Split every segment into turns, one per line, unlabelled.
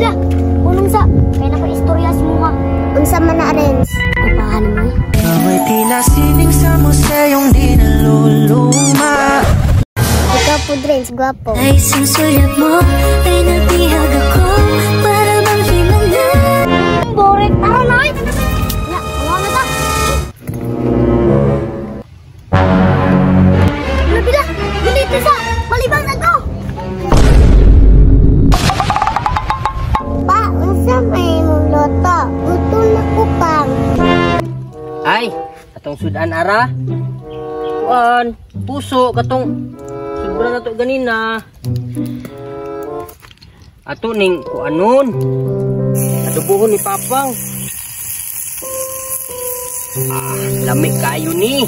Bila, unong sa, kaya na ko istorya sa mga. Unsa man na, Renz? Upahan mo eh.
Ikaw ay tila sining sa museyong di naluluma.
Ikaw po, Renz, gwapo.
Ay susulat mo ay nabihag ako para bang himala.
Boring, tara na eh. Ya, wala na ta. Bila, bila, dili sa, malibang na to. Pa, unsa may imong luto? Gutom na ko, pang.
Ay, atong sudan ara. Kuan, puso katong sobra na to ganina. Ato ning kuanon. Adobohon ni Papang. Ah, lami kayo ni.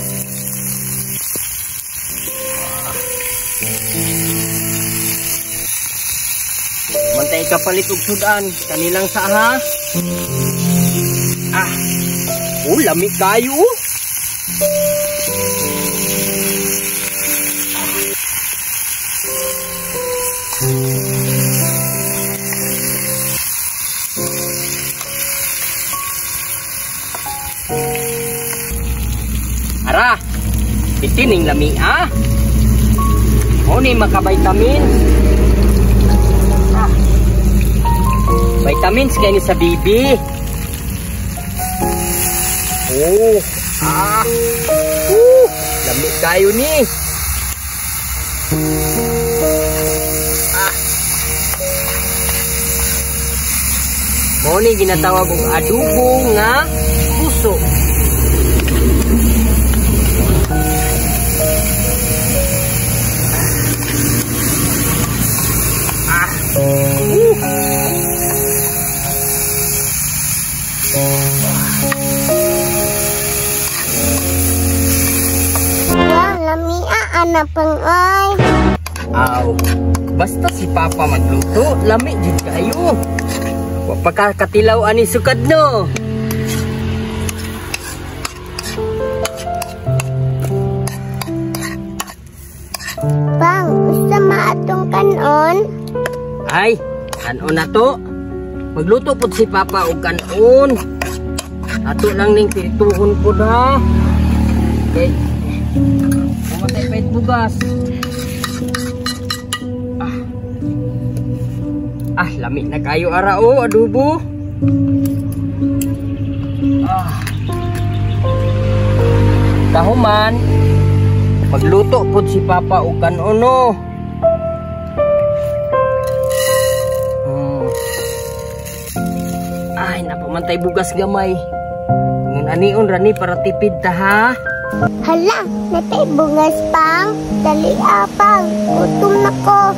Mantay kapalit og sudan kanilang sa ha. Ah. Oh, lami kayo. Ara, itining lami ah. O ni maka-vitamins. Ah. Vitamins kaya ni sa bibi. Oh, ah. Lami kayo ni. Ah. Mo ni ginatawag og adobo nga puso. Ah.
Wah, lamia anak pang ay.
Aw, basta si Papa magluto, lami jud kayo. Wa pa ka katilaw ani sukad no.
Pang, usa maatong kanon?
Ay, kanon na to. Magluto pud si Papa og kanon. Ato lang ning pirituhon pud ha. Okay. Pumatay pa bugas. Ah. Ah, lami na kayo ara o adobo. Ah. Kahuman, magluto pud si Papa og kanon no. Ay, napamantay bugas gamay. Ngun anion ra ni para tipid ta ha.
Hala, natay bugas pang, dali apang, gutom na ko.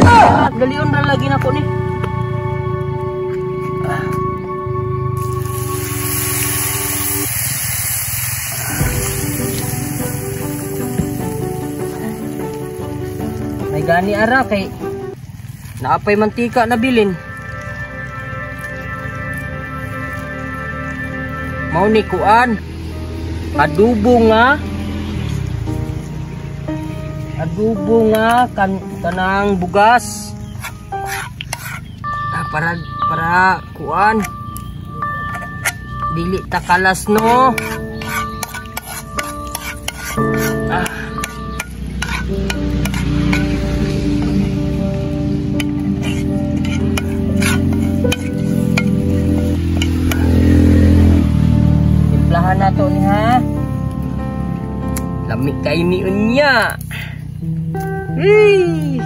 Ah, dalion ra lagi nako ni. Ah. May gani ara kay naapay mantika na bilin. Mao ni kuan. Adobo nga kanang bugas. Ah, para kuan. Dili takalas no. Ah. Timplahan na to ni ha. Lami kay ni unya. Hey.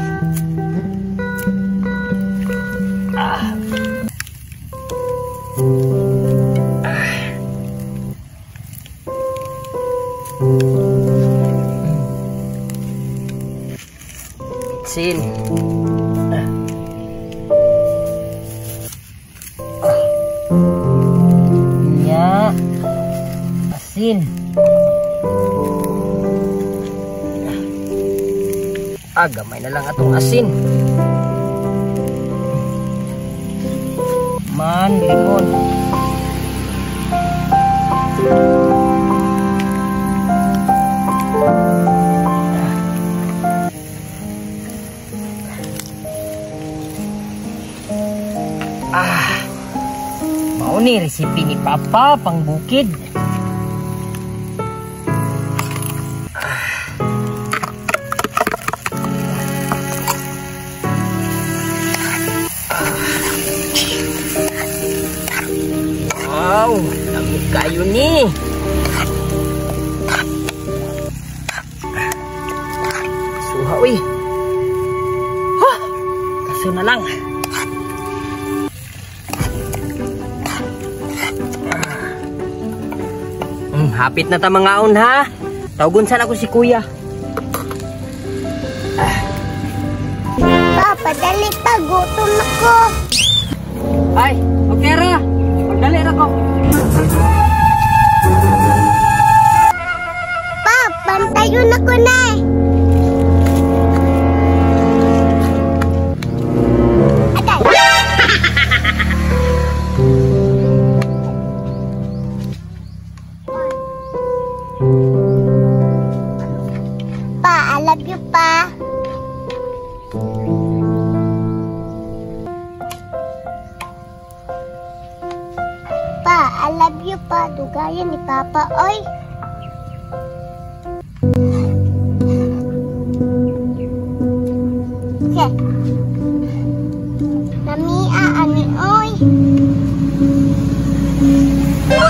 Ah. Ah. Itsin. Ah. Ah. Nya. Asin. Ah, gamay na lang atong asin. Man, limon. Ah. Mao ni resipe ni Papa pang bukid. Wow, lami kayo ni. Suha uy. Huh, kaso na lang. Hapit na ta mangaon ha. Tawgon sana ako si Kuya.
Pa, padali pa, gutom ako.
Ay, okay ra. Pagdali ra ko.
Pa, pantayon ako na eh. Agay. Pa, I love you, pa. Pa, I love you, pa. Dugayan ni Papa, oy. Okay. Namia, ani, oy. Wow!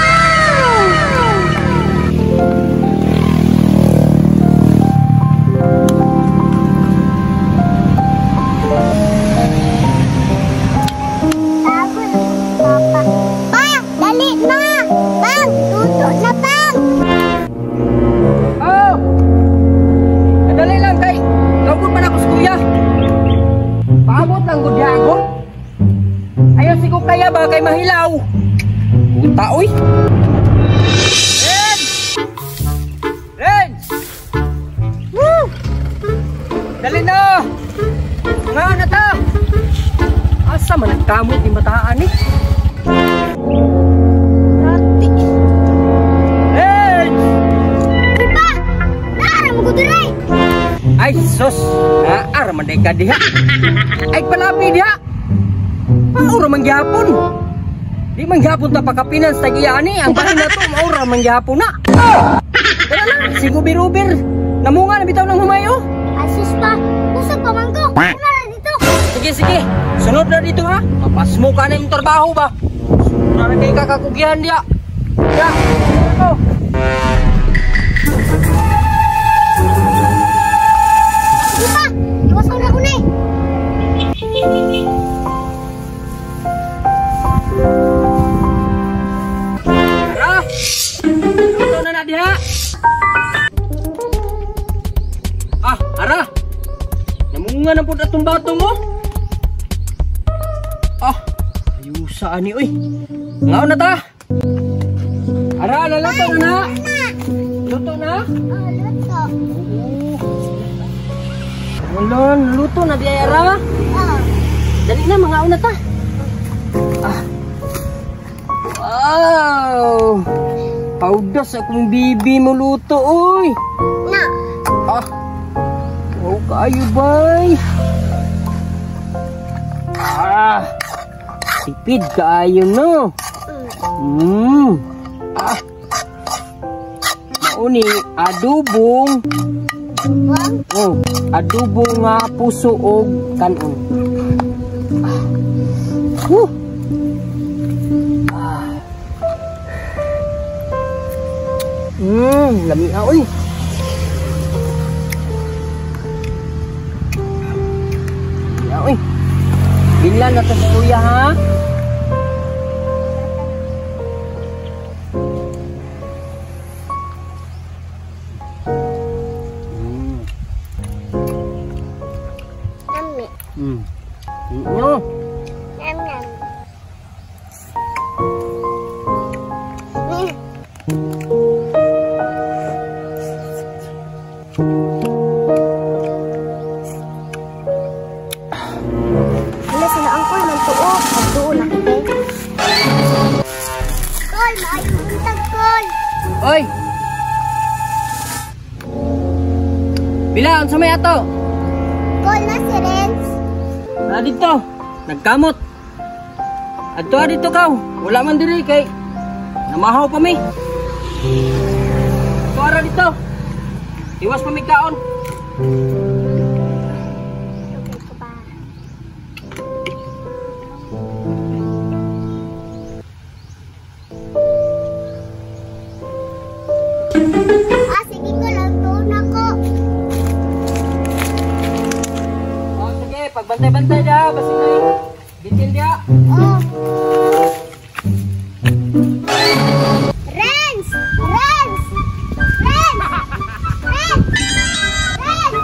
Papa. Pa, dali na! Pang, luto na, pang!
Oh! Dali lang kay tawgon man ako sa kuya. Paabot lang gud ako. Ayaw sigo kaya ba kay mahilaw. Puta oy. Ren! Ren! Woo! Dali na! Nga na ta! Asa man nagkamot ni bataan eh? Ati. Ren!
Pa! Nara mo guduray!
Ay sus! Naar man day ka diha. Ay palabi diha. Maura man gyapon. Di man gyapon ta pakapinan sa tagiya ani. Ang bahin na to maura man gyapon na. Wala lang, sigubir-ubir. Namunga na bitaw ng humayo.
Ay sus pa, usog pa man ko. Una na dito.
Sige, sige. Sunod na dito ha. Mapasmo ka na yung trabaho ba? Sunod na kay kakakugihan diha. Ya, ako.
Sige pa, iwasaw na ko na eh.
Tara! Luto na na diha! Ah, ara! Namunga na po atong batong oh! Ah! Ayusa ani oy! Ngaon na ta! Ara, lalato na na! Luto na?
Oh, luto.
Wala, luto na diha ara!
Oh.
Dali na, mangaon na ta! Ah! Wow! Paudas akong bibi mo luto, oy!
Na!
Ah! Wow, kaayo, bay! Ah! Tipid kaayo, no? Mm. Ah! Mauni, adobong... Oh, adobo nga puso og kanon. Ah. Woo! Ah. Lami ah, oy. Lami ah, oy. Binlan na to si kuya, ha?
Lami.
No.
Nam nam. Wala sila angkol man tuo. Pagtuo na kita. Kol, maayong buntag, Kol.
Oy. Bila, unsa may ato?
Kol na si Renz.
Na dito. Nagkamot. Adto dito kaw. Wala man diri kay namahaw pa mi. Adto ara dito. Iwas pa mi kaon.
Ah, sige ko lang tuon ako.
Oh, sige, pagbantay-bantay dia, basig na bitin dia.
Oh. Renz! Renz! Renz! Renz! Renz!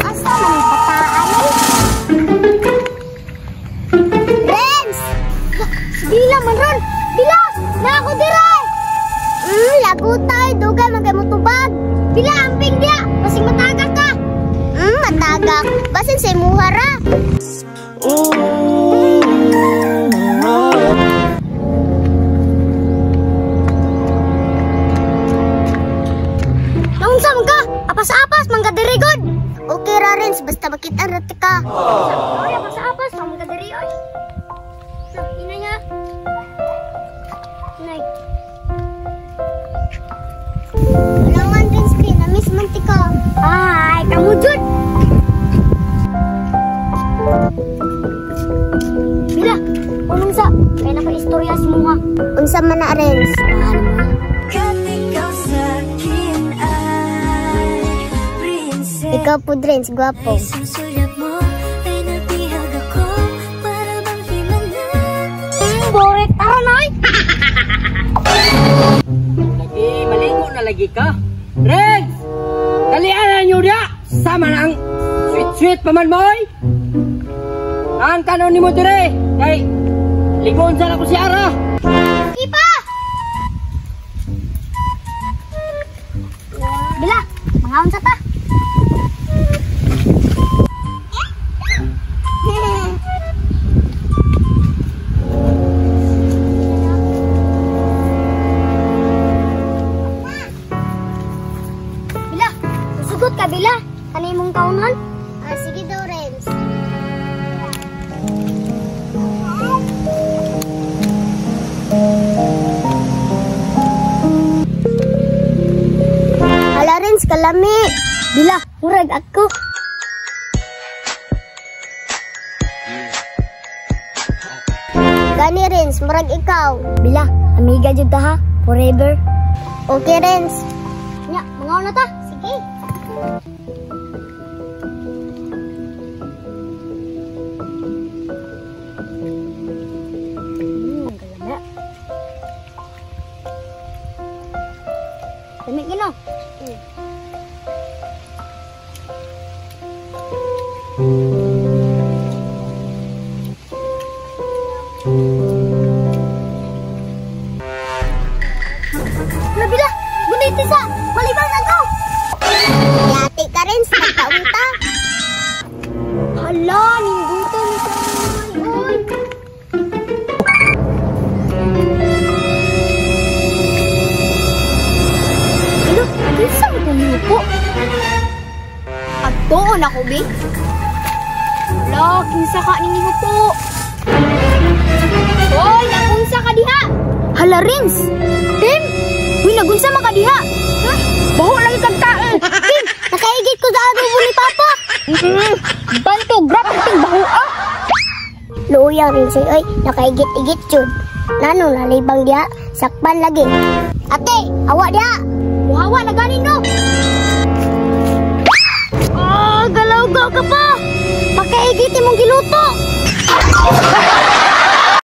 Asa man bataan eh? Renz! Bila man ron! Bila! Na ako dire! Lagutay! Dugay man kay motubag! Bila amping dia! Basing matagak ka! Matagak! Basin sa imuha ra! Naunsa man ka? Apas-apas man ka diri god! Okay ra Renz, basta makita ra ka. Oy, apas-apas man ka diri oy. Ina niya. Nay. Wala man Renz, pinamiss man ti ka. Ay, kamu jud. Bila, unong sa kay nako istorya si mga. Unsa man na Renz? Mahal mo. Ikaw po, Renz, gwapo. Boret, tara na ay!
Lagi, maligo na lagi ka. Renz! Dalian na nyo dia! Sama na ang sweet-sweet pa man mo ay! Ang kanon ni mo dire! Kay, ligoon sana ko si Ara!
Ipa! Bila, mga unsa ta? Bila, sugot ka bila. Kanay mong kaunon? Ah, sige daw, Renz. Hala, Renz, kalami. Bila, murag ako. Gani, Renz, murag ikaw. Bila, amiga jud ta ha. Forever. Okay, Renz. Nya, mangaon na ta. Sige. Kalami. Lami gino. Nabila, gunit isa. Malibang ako. Yati ka rin sa pagkaunta. Hala, ninduto ni sa oy. Ilo, kinsa mo itong hinupo? Pagtuon ako, bi. Hala, kinsa ka ni hinupo? Hoy, nagunsa ka diha. Hala, Renz. Tim, uy, nagunsa man ka diha. Huh? Baho lagi kag tae. Tim, nakaigit ko sa adobo ni Papa. Banto, grabe ting baho ah. Luya Renz, oy, nakaigit-igit jud. Nano nalibang diha, sakpan lagi. Ate, awa diha. Muhawa na gani no. Ah, galaw-gaw ka pa. Pakaigit imong giluto.